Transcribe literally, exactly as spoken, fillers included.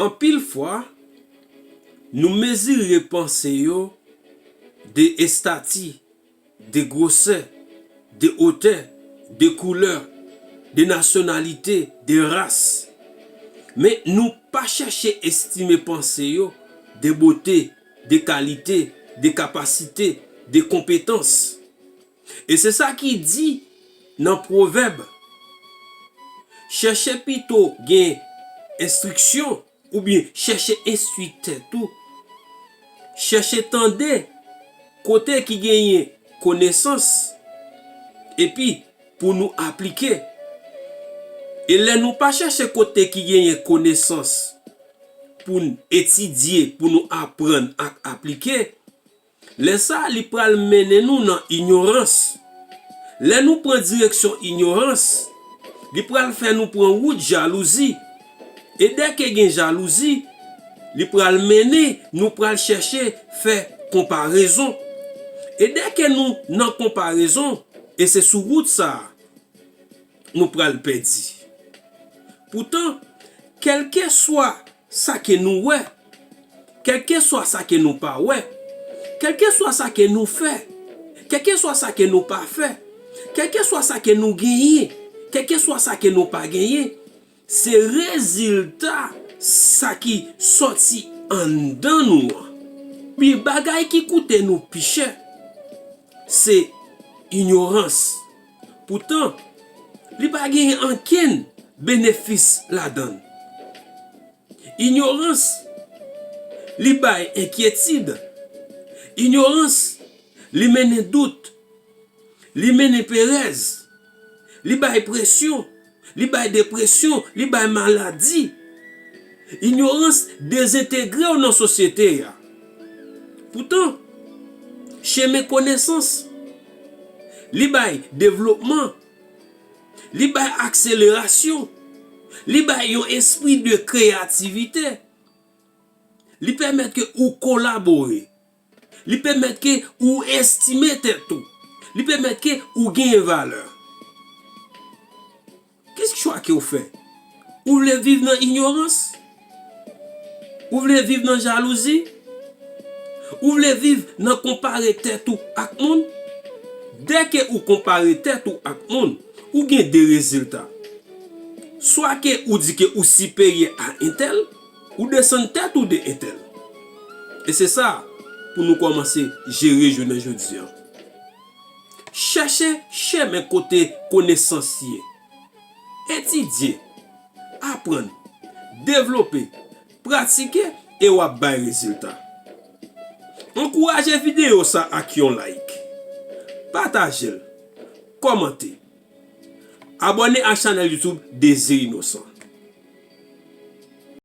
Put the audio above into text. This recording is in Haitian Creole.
Anpil fwa, nou mezire panse yo de estati, de gwosè, de otè, de koulè, de nasyonalite, de ras. Men nou pa chèche estime panse yo de bote, de kalite, de kapasite, de konpetans. E se sa ki di nan Pwovèb, chèche pito gen enstriksyon oubyen chèche enstwi tèt ou. Chèche tande kote ki genyen konesans, epi pou nou aplike. E lè nou pa chèche kote ki genyen konesans pou n etidye, pou nou aprann ak aplike, lè sa a, li pral mennen nou nan inyorans. Lè nou pran direksyon inyorans, li pral fè nou pran wout jalouzi. E dèke gen jalouzi, li pral mennen nou pral chèche fè konparezon. E dèke nou nan konparezon, e se sou wout sa a nou pral pèdi. Poutan, kèlkeswa sa ke nou wè, kèlkeswa sa ke nou pa wè, kèlkeswa sa ke nou fè, kèlkeswa sa ke nou pa fè, kèlkeswa sa ke nou genyen, kèlkeswa sa ke nou pa genyen, se rezilta sa ki sòti anndan nou an. Men bagay ki koute nou pi chè, se inyorans. Poutan, li pa genyen ankenn benefis ladan l. Inyorans, li bay enkyetid. Inyorans, li mennen dout. Li mennen perèz. Li bay presyon. Li bay depresyon. Li bay maladi. Inyorans dezentegre w nan sosyete a. Poutan, chemen konesans, li bay devlopman, li bay akselerasyon, li bay yon espri de kreyativite, li pèmèt ke ou kolabore, li pèmèt ke ou estime tèt ou, li pèmèt ke ou genyen valè. Ki chwa ke w fè? Ou vle viv nan inyorans? Ou vle viv nan jalouzi? Ou vle viv nan konpare tèt ou ak moun? Dèke ou konpare tèt ou ak moun, ou gen de rezilta. Swa ke ou di ke ou siperyè a entèl, ou desann tèt ou de entèl. E se sa pou nou kòmanse jere jounen jodi an. Chèche chemen kote konesans ye. Etidye, aprann, devlope, pratike e w ap bay rezilta. Ankouraje videyo sa ak yon like. Pataje l, kòmante, abòne ak chanèl YouTube Dezi Inosan.